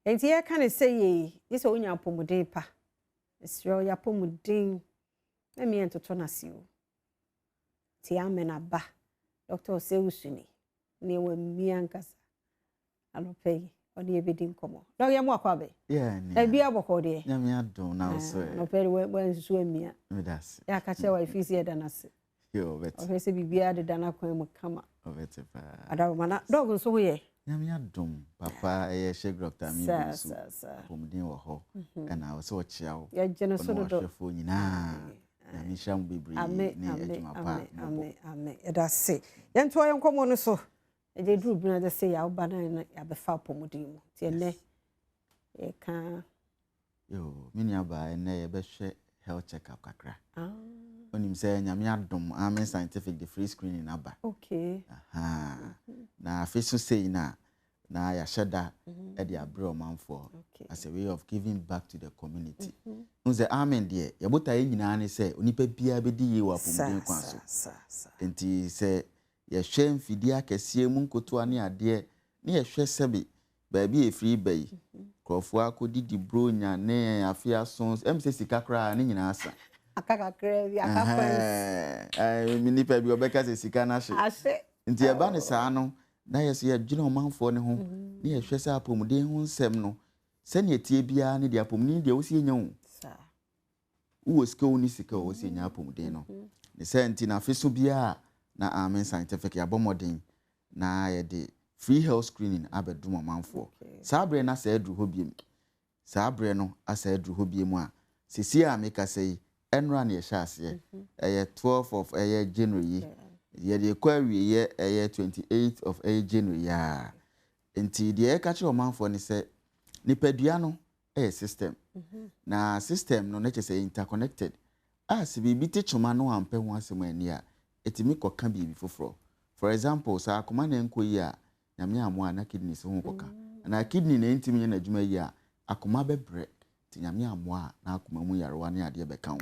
Enti yɛka ne sɛ yei, gye sɛ wonya apɔmuden pa. Mesrɛ wo, yɛ apɔmuden na mmea ntoto no ase o. Nti amen aba. Dr. Osei Owusu ni. Ne wɔ mmea nkasa. Anɔpa yi, ɔne yɛbɛdi nkɔmmɔ. Dɔk, yɛ mo akɔ abɛ? Yeah, ne. Ebi abɔkɔ deɛ. Nyame adom na wo so ɛ. Anɔpa yi wɔnsusu amia. Meda ase. Yɛ aka kyerɛ wɔ efi sɛ yɛda no ase. Yo, bɛte. Ɔhwɛ sɛ biribiara deda n'akwan mu kama. Ɔbɛte paa. Adaroma na dɔg nso ho yɛ. Nyame adom papa ɛyɛ hyɛ Dr. Ami Saa Bonsu. saa saa. Apɔmuden wɔ hɔ. Ɛna wɔ sɛ ɔkyea wo. Yɛgye no so Ɔne dodo. wahwɛfoɔ nyinaa. Nyame nhyira mo bebree Amen, ne amen, adwuma pa amen, mobɔ. amen, amen. Yɛda ase. Yɛntoa yɛn nkɔmmɔ no so. Ɛgye duru bi na gye sɛ yɛawoba na yɛabɛfa apɔmuden mu. Nti ɛnnɛ yɛka Yo, me nua baa, ɛnnɛ yɛbɛhwɛ health check up kakra. Ah, Onim sɛ Nyame adom, Amen Scientific de free screening aba. Aha. Na afe so sei na yɛahyɛ da ɛde abrɛ ɔmanfoɔ as a way of giving back to the community. N sɛ amen deɛ, yɛbotaeɛ nyinaa ne sɛ onipa biara bɛdi yie wɔ apɔmuden kwan so. Saa saa. Nti sɛ yɛhwɛ mfidie akɛseɛ mu nkotoa ne adeɛ ne yɛhwɛ sɛbe baabi a ɛfiri ba yi, nkurɔfoɔ akɔdidi buronya ne afe aso sɛ sika koraa ne nyinaa asa. Aka kakra bi, aka kwan. Ɛhɛn, me nipa bi ɔbɛka sɛ sika no ahye. Ahye. Nti ɛba ne saa no na yɛ sɛ yɛdwene ɔmanfoɔ no ho ne yɛhwɛ sɛ apɔmuden ho nsɛm no sɛnea tie biara ne deɛ apɔmuden deɛ wosi nya wo wowɔ sika wo ne sika wo wosi nya apɔmuden no ne sɛ. Nti na afe so biara na Amen Scientific yɛabɔ mmɔden na yɛde free health screening abɛdom ɔmanfoɔ. Saa berɛ no asɛ aduru hɔ biem, saa berɛ no asɛ aduru hɔ biem a sesie a meka sɛ yi, ɛnora ne yɛhyɛ aseɛ, ɛyɛ 12 of ɛyɛ January yi, yɛde kɔ awieɛ ɛyɛ 28 of ɛyɛ January yi a. Nti deɛ yɛka kyerɛ ɔmanfoɔ ne sɛ nipadua no ɛyɛ system, na system no ne kyerɛ sɛ interconnected a sɛ biribi te twoma no ampɛ ho asɛm ani a, ɛtumi kɔka biribi foforɔ. For example, sɛ akoma na nkɔ yi a, Nyame amoa a, na kidneys ho kɔka, anaa kidney na ntumi nyɛ n'adwuma yi a, akoma bɛbrɛ. Nti Nyame amoa a, na akoma mu yarewa ne adeɛ bɛka ho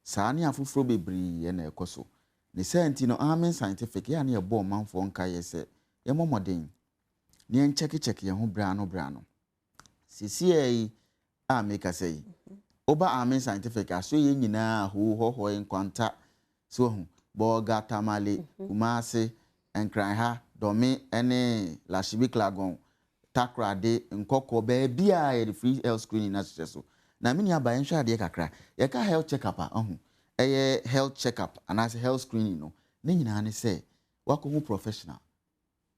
saa ne afoforɔ bebree ɛna ɛkɔ so ne sɛ. Nti no Amen Scientific yɛ a ne yɛbɔ ɔmanfoɔ nkaeɛ sɛ yɛmmɔ mmɔden ne yɛnkyɛkekyɛke yɛn ho berɛ ano berɛ ano. Seesei yi a meka sɛ yi, woba Amen Scientific aso yɛ nyinaa hoo hɔhɔe Nkwanta so ahu Bɔɔga, Tamale, Kumase, Nkran ha, Dɔme ne Lashibi Klagon, Takorade, Nkɔkɔ, baabi a yɛde free health screening no ahyehyɛ so. Na me nua ba, yɛnhwɛ adeɛ kakra. Yɛka health check up a, ɔho ɛyɛ health check up anaasɛ health screening no ne nyinaa ne sɛ wakɔhu professional,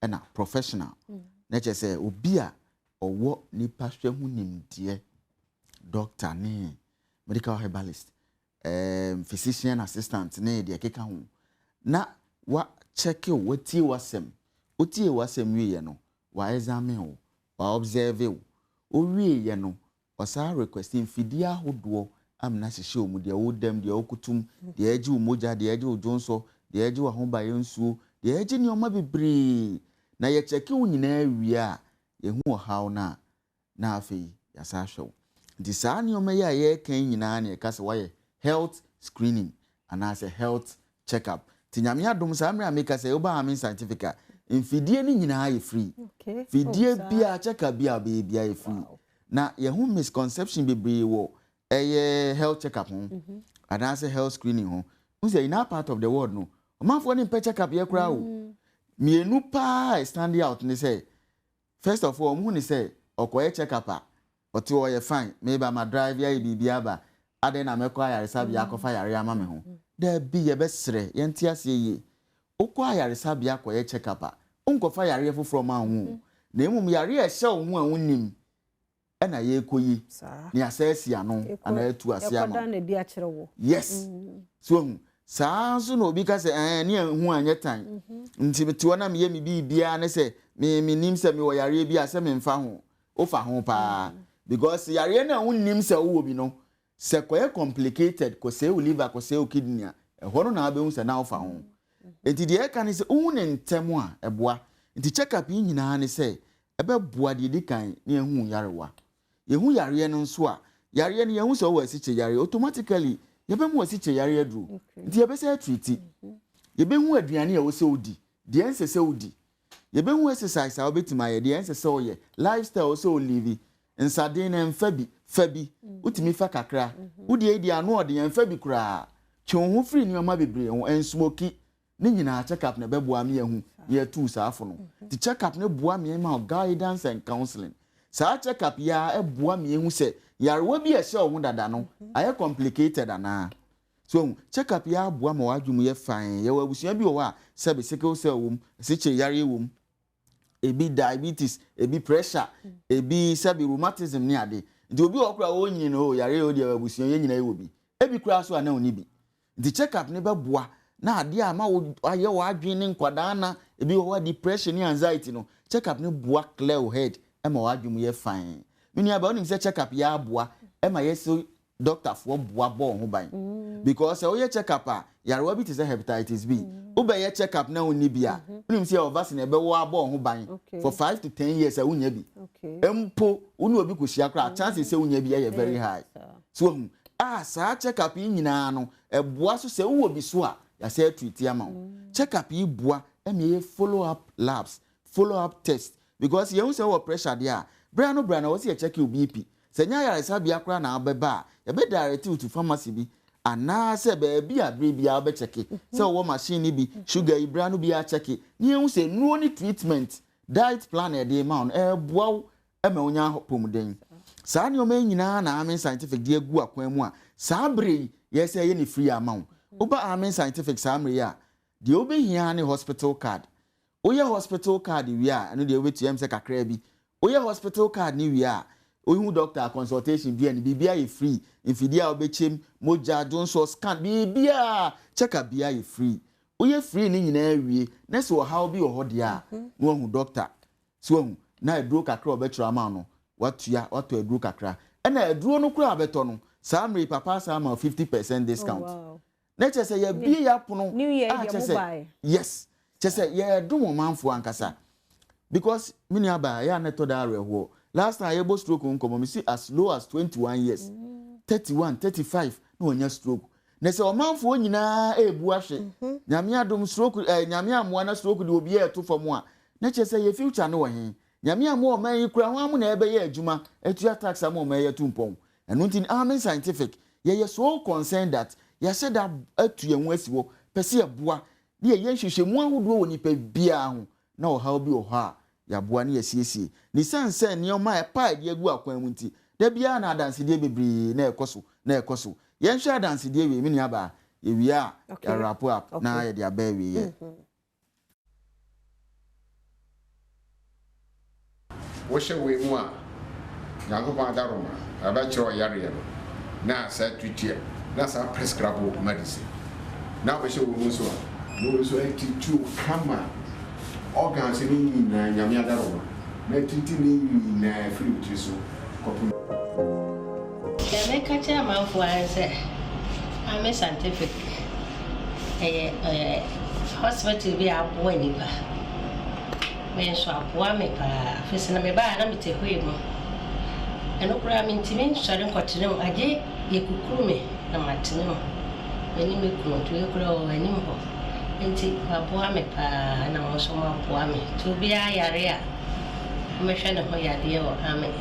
ɛna professional na kyerɛ sɛ obi a ɔwɔ nipa hwɛ ho nimdeɛ, doctor ne medical herbalist, physician assistant ne deɛ ɛkeka ho, na wa check wo, watie w'asɛm. Wotie w'asɛm wieɛ no, wa examine wo, wa observe wo, owieɛ no, ɔsaa request mfidie ahodoɔ amena hyehyɛ wo mu, deɛ wodam, deɛ wokotum, deɛ ɛgye wo mogya, deɛ ɛgye wo dwonsɔ, deɛ ɛgye w'ahobayɛ nsuo, deɛ ɛgye nneɛma bebree. Na yɛkyɛke wo nyinaa wie a, yɛhu ɔhaw no a, na afei yɛasa ahwɛ wo. Nti saa nneɛma yi a yɛreka yi nyinaa na yɛka sɛ wɔayɛ health screening anaasɛ health check up. Nti Nyame adom, saa mmerɛ a meka sɛ woba Amen Scientific a, mfidie no nyinaa yɛ free. Fidie biara, check up bi a wobɛyɛ biara yɛ free. Na yɛho misconception bebree wɔ ɛyɛ health check up ho anaasɛ health screening ho. N sɛ in our part of the world no, ɔmanfoɔ ne mpɛ check up yɛ koraa o. Mmienu paa standing out ne sɛ, first of all, ɔmo hu ne sɛ ɔkɔyɛ check up a, ɔte hɔ ɔyɛ fine, meba ma drive ayɛ biribi aba adan na mɛkɔ ayaresabea akɔfa yare ama me ho. Daabi, yɛbɛsrɛ yɛnte aseɛ yie. Wokɔ ayaresabea akɔyɛ check up a, nkɔfa yareɛ foforɔ ma wo ho, na mmom yareɛ a ɛhyɛ wo ho a wonim ɛna yɛrekɔ yi ne asɛ asi ano anaa atu ase ama. Yɛkɔda na di akyerɛ wo. Yes, so ehu saa nso na obi ka sɛ ɛɛ ne ɛho anyɛ tan, nti mete hɔ na meyɛ me biribiara ne sɛ me menim sɛ mewɔ yareɛ bi a sɛ memfa ho. Wofa ho paa, because yareɛ no a wonnim sɛ wowɔ bi no, sɛ kɔyɛ complicated, kɔsɛe wo liver, kɔsɛe wo kidney a, ɛhɔ no na wabɛhu sɛ na wofa ho. Nti deɛ ɛka ne sɛ wohu ne ntɛm a, ɛboa. Nti check up yi nyinaa ne sɛ ɛbɛboa deɛ di kan ne yɛhu yarewa. Yɛhu yareɛ no nso a, yareɛ no yɛhu sɛ wowɔ asikyire yareɛ, automatically yɛbɛmu asikyire yareɛ aduro, nti yɛbɛsɛ atreat. Yɛbɛhu aduane a ɛwɔ sɛ wodi, deɛ ɛnsɛ sɛ wodi. Yɛbɛhu exercise a wobɛtumi ayɛ, deɛ ɛnsɛ sɛ woyɛ, lifestyle sɛ wolive. Nsaden no ɛmfa bi, fa bi. Wotumi fa kakra. Wo deɛ yi deɛ ano ɔden, ɛmfa bi koraa. Twe wo ho firi nneɛma bebree ho, ɛnsmoki. Ne nyinaa check up na ɛbɛboa me ahu na yɛatu saa fo no. Nti check up no boa me ma wo guidance and counseling. Saa check up yi ara boa me ahu sɛ nyarewa bi a ɛhyɛ wo ho dada no ayɛ complicated anaa. So wahu? Check up yi ara boa ma w'adwene mu yɛ fann. Yɛwɔ abusua bi wɔ hɔ a sɛbe sickle cell wom, asikyire yareɛ wom, ebi diabetes, ebi pressure, ebi sɛbe rheumatism ne ade. Nti obi wɔ hɔ koraa a ɔrenyini no, oh yareɛ wei deɛ abusua yɛn nyinaa yɛwɔ bi. Ebi koraa nso a na ɔnni bi. Nti check up no bɛboa na adeɛ a ama wo ayɛ w'adwene ne nkwadaa nna, ebi wɔ hɔ a depression ne anxiety no, check up no boa clear wo head ma w'adwene mu yɛ fine. Me nua baa wonim sɛ check up yi ara boa ma yɛsi doctor foɔ boa bɔ wo ho ban because sɛ woyɛ check up a yarewa bi te sɛ hepatitis B wobɛyɛ check up na wonni bi a wonim sɛ yɛwɔ vaccine a ɛbɛwɔ abɔ wo ho ban for 5 to 10 years a wonya bi mpo. Wo ne obi kɔhyia koraa, chances sɛ wonya bi yɛ very high. So wahu a saa check up yi nyinaa no ɛboa so sɛ wowɔ bi so a yɛasɛ atreat ama wo. Check up yi boa ma yɛyɛ follow up labs, follow up test, because yɛhu sɛ wowɔ pressure deɛ a berɛ no berɛ no wɔ sɛ yɛcheck wo BP. Sɛ nyɛ ayaresabea koraa na wobɛba a, yɛbɛ direct wo to pharmacy bi anaasɛ baabi a berɛ biara wobɛcheck sɛ wɔwɔ machine no bi, sugar yi berɛ no biara check na yɛhu sɛ nnuro ne treatment, diet plan a yɛde ma wo no ɛboa wo ma wonya apɔmuden. Saa nneɛma yi nyinaa na Amen Scientific de agu akwan mu a saa berɛ yi yɛsɛ yɛ ne free ama wo. Woba Amen Scientific saa mmerɛ yi a, deɛ wobɛhia ne hospital card. Woyɛ hospital card wie a, ɛno deɛ wobɛtua m sɛ kakraa bi. Woyɛ hospital card ne wie a, wohu doctor consultation bi a ne biribiara yɛ free. Mfidie a wobɛkyɛm, mogya, dwonsɔ, scan, biribiara, check up biara yɛ free. Woyɛ free ne nyinaa wie na sɛ ɔhaw bi wɔ hɔ deɛ a, na wahu doctor so wahu na aduro kakra a ɔbɛkyerɛ ama no, watua watɔ aduro kakra. Ɛna aduro no koraa a bɛtɔ no saa mmere papa asan ama 50% discount. Na kyerɛ sɛ yɛabie yɛ apono a kyerɛ sɛ yes, kyerɛ sɛ yɛdom ɔmanfoɔ ankasa, because me nua baa ɛyɛ a na ɛtɔ da awerɛhoɔ. Last time yɛbɔ stroke nkɔmmɔ, me si as low as 21 years, 31, 35 na wɔnya stroke. Na sɛ ɔmanfoɔ nyinaa ebu ahwɛ Nyame adom stroke Nyame amoa na stroke de obi ɛɛto fam a, na kyerɛ sɛ yɛ future no wɔ he? Nyame amoa ɔman yi kura ho amu na ɛbɛyɛ adwuma atua tax ama ɔman yi atu mpɔn. Ɛno nti Amen Scientific yɛyɛ so concerned that yɛahyɛ da atu yɛn ho asi hɔ pɛ sɛ yɛboa ne yɛyɛ nhwehwɛmu ahodoɔ wɔ nipa biara ho na ɔhaw bi wɔ hɔ a yɛaboa ne yɛsiesie ne siane sɛ nneɛma a ɛpa a yɛde agu akwan mu nti da biara na adansedie bebree na ɛkɔ so na ɛkɔ so. Yɛnhwɛ adansedie wei, me nuabaa. Yɛwie a yɛawrap up na yɛde aba awieɛ. Wohyɛ wei mu a, Nyankopɔn adaroma ɛbɛkyerɛ ɔyareɛ no na saa treat na saa prescribe medicine na wobɛhyɛ wei mu nso a, na wei nso atreat wo kama, organs no nyinaa Nyame adaroma na atreat ne nyinaa firi wo tiri so kɔpem. Deɛ mɛka kyerɛ amanfoɔ ara ne sɛ Amen Scientific ɛyɛ hospital bi a aboa nnipa. Me nso aboa me paa. Afei sɛ na mebaa na mete hwee mu. Ɛno koraa mentumi nsɔre nkɔtena mu agye yɛkukuru me na matena mu. Me ne me kunu nti wei koraa ɔwɔ anim hɔ. Nti waboa me paa na mo nso moaboa me. Nti obiara yare a, mommɛhwɛ ne ho yadeɛ wɔ Amen.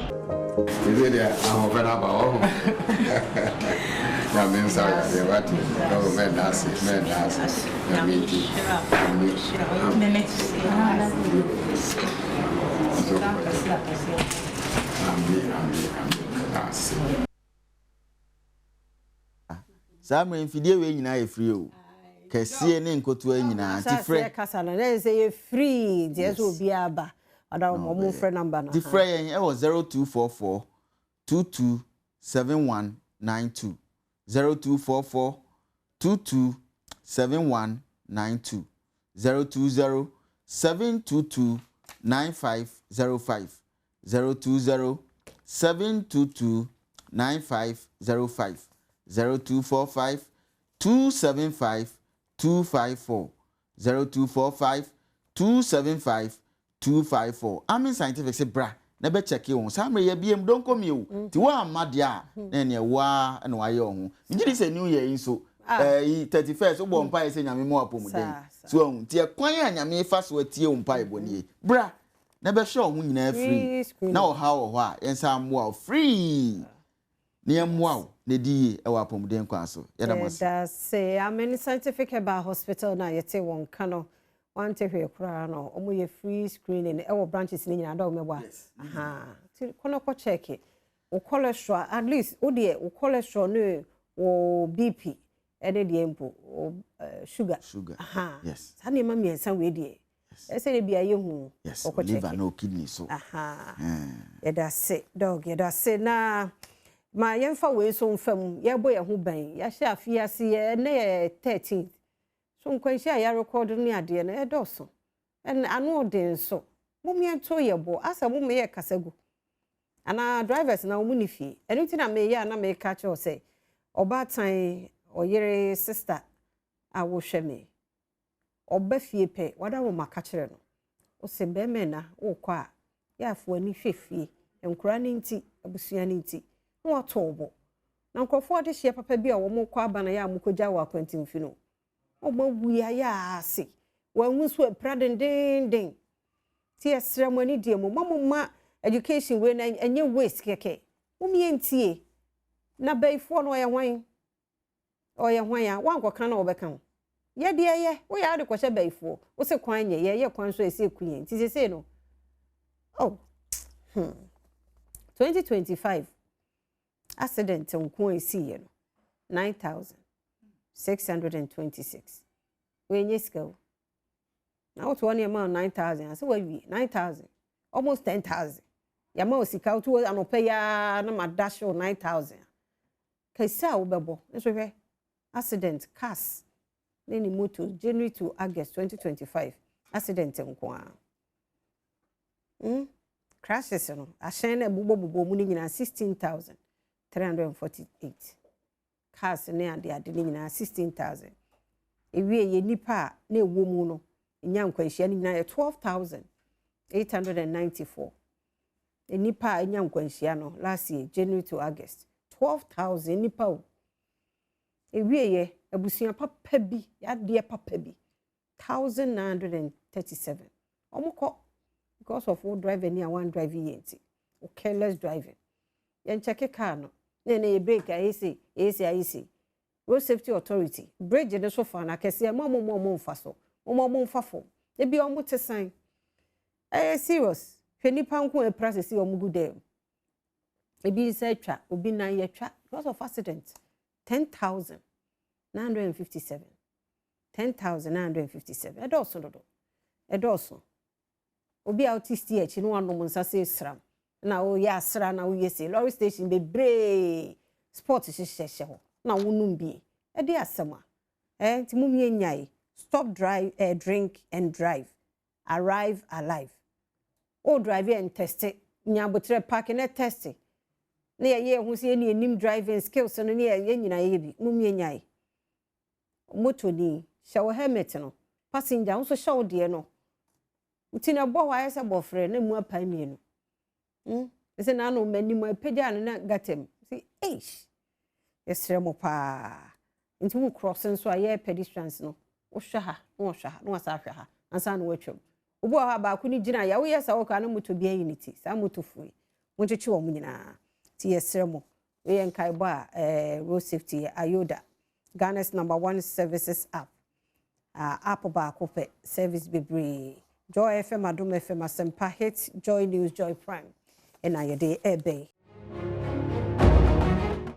Ɛsɛ deɛ ahoɔfɛ no aba wɔ ho. Nyame nsa wo yadeɛ wate. Oh, mɛnda ase, mɛnda ase. Nyame nti. Amen. Amen, amen, amen. Ase. Saa mmerɛ mfidie wei nyinaa yɛ free o, kɛseɛ ne nkotoa nyinaa, nti frɛ. Kasa no na sɛ yɛ free nti ɛsɛ obiara ba ɔda wɔn ɔmo frɛ number no. Nti frɛ yɛn ɛwɔ 0244 22 7192, 0244 22 7192, 020 722 9505, 020 722 9505, 0245 275 254, 0245 275 254. Amen Scientific sɛ bra na bɛkyɛke wɔn saa mmerɛ yɛ biem donko mi o. Nti wɔn amma deɛ a na ɛneɛ waa na wayɛ wɔn ho. Megye di sɛ new year yi nso ɛyi 31st wobɔ mpaeɛ sɛ Nyame ma wapɔmuden so ahu. Nti ɛkwan a Nyame fa so atie wo mpaebɔ nie, bra. na bɛhwɛ wo ho nyinaa free. Free Na screening. ɔhaw wɔ hɔ a, yɛnsan mmoa wo free. Na yɛmmoa wo na di yie wɔ apɔmuden kwan so. Yɛda mo ase. Yɛda ase. Amen Scientific Herbal Hospital na yɛte wɔn ka no. Wante hwee koraa no, wɔn yɛ free screening ɛwɔ branches ne nyinaa dɔw mɛboa. Yes. Aha. Ti kɔ na kɔ check. Wo cholesterol, at least wo deɛ wo cholesterol ne wo BP ɛne deɛ mpo wo sugar. Sugar. Aha. Yes. Saa nneɛma mmiɛnsa wei deɛ, ɛsɛ de bi a yɛhu. Ɔkɔ Liver check. na o kidney so. Aha. Yɛda ase, Doc, yɛda ase. Na ma yɛmfa wei nso mfa mu, yɛbɔ yɛn ho ban. Yɛahyɛ afe ase, yɛ ɛnɛ yɛ 13th. So nkwanhyia a yɛarekɔdo ne adeɛ no ɛdɔɔso. Ɛn ano ɔden nso. Mom yɛnto yɛ bo. Asɛ mom yɛ kasa gu. Anaa drivers na wɔn ni fie. Ɛno nti na meyɛ a na meka kyerɛw sɛ ɔbaatan, ɔyere, sister a wohwɛ me. Ɔba fie pɛ, wada wɔ maka kyerɛ no. Wosɛ bɛrima na wokɔ a, yɛafo ani hwɛ fie. Nkwaraa no nti, abusua no nti, na watɔ wo bo. Na nkurɔfoɔ adehyeɛ papa bi a wɔn kɔ aba na yɛ a wɔkɔgya wɔ akwantemfi no, wɔn awu ayɛ ase. Wɔn ahu nso apira dendenden. Nti yɛsrɛ mo ani deɛ mu, mo ma education wei na ɛnyɛ waste kɛkɛ. Mo yɛntie. Na bɛyifoɔ no ɔyɛ hwan? Ɔyɛ hwan a wankɔka na ɔbɛka ho. Yɛ deɛ yɛ, woyɛ ade kɔhyɛ bɛyifoɔ. Wose kwan nyɛ, yɛyɛ kwan so ɛsɛ eku yɛn. Nti sesei no, oh, 2025 accident nko a esiiɛ no, 9,626. Wɔnyɛ sika o. Na woto hɔ nneɛma 9,000 asɛ wawie 9,000, almost 10,000. Yɛma wo sika woto hɔ anɔpa yi ara na ma dash wo 9,000. Kɛse a wobɛbɔ nso hwɛ accident cars ne ne motor, January to August 2025 accident nko ara. Crashes no, ahyɛn na ɛbobɔbobɔ mu no nyinaa 16,348. Cars ne ade ade no nyinaa 16,000. Ewie yɛ nipa a na ɛwɔ mu no nya nkwanhyia no nyinaa yɛ 12,894. Nipa a nya nkwanhyia no last year January to August, 12,000 nipa o. Ewie yɛ abusua papa bi, yadeɛ papa bi, 1,937. Wɔn kɔ because of wo driver ni a one drive yie nti, wo careless driving. Yɛn kyɛke car no na ɛna yɛ brake ayɛ se ayɛ se ayɛ se. Road Safety Authority bridge no so fa na kɛseɛ mo a mo mfa so, mo mfa fam. Ebi wɔn te san. Ɛyɛ serious. Hwɛ nipa nko a apira sisi wɔn gu dɛm. Ebi nsa atwa, obi nan yɛtwa because of accident. 10,957. 10,957. Ɛdɔɔso dodo. Ɛdɔɔso. Obi a wote steer akyi na wanom nsa sɛ sram na woyɛ asra na woyɛ se lorry station bebree spot hyehyɛhyɛ hɔ na wonom bie. Ɛde asɛm a nti mom yɛnyae. Stop drive, drink and drive. Arrive alive. O drive and test. Nya abotrɛ park na test. Na yɛyɛ ho sɛ yɛne anim driving skills no ne yɛ nyinaa yɛ bi. Mom yɛnyae. Moto ni hyɛ wo helmet no. Passenger nso hyɛ wo deɛ no. Nti na ɛbɔ hɔ ayɛ sɛ bɔfrɛ na mu apae mmienu. Sɛ n'ano m'anim apagya no na gata mu. Sɛ eish. Yɛsrɛ mo paa. Nti wo cross nso a yɛ pedestrians no, wohwɛ ha na wɔhwɛ ha na wɔasa ahwɛ ha ansa na wɔatwam. Obi wɔ hɔ a baako no gyina yɛ woyɛ sɛ wɔkɔ a na moto bi ayi ne ti. Saa motofoɔ yi, monkyekye wɔn nyinaa. Nti yɛsrɛ mo. Wei yɛ nkaebɔ a road safety ayoda, Ghana's number one services app. App baako pɛ, service bebree. Joy FM, Adom FM, Asempa, Hit, Joy News, Joy Prime. Ɛna yɛde ɛbɛn.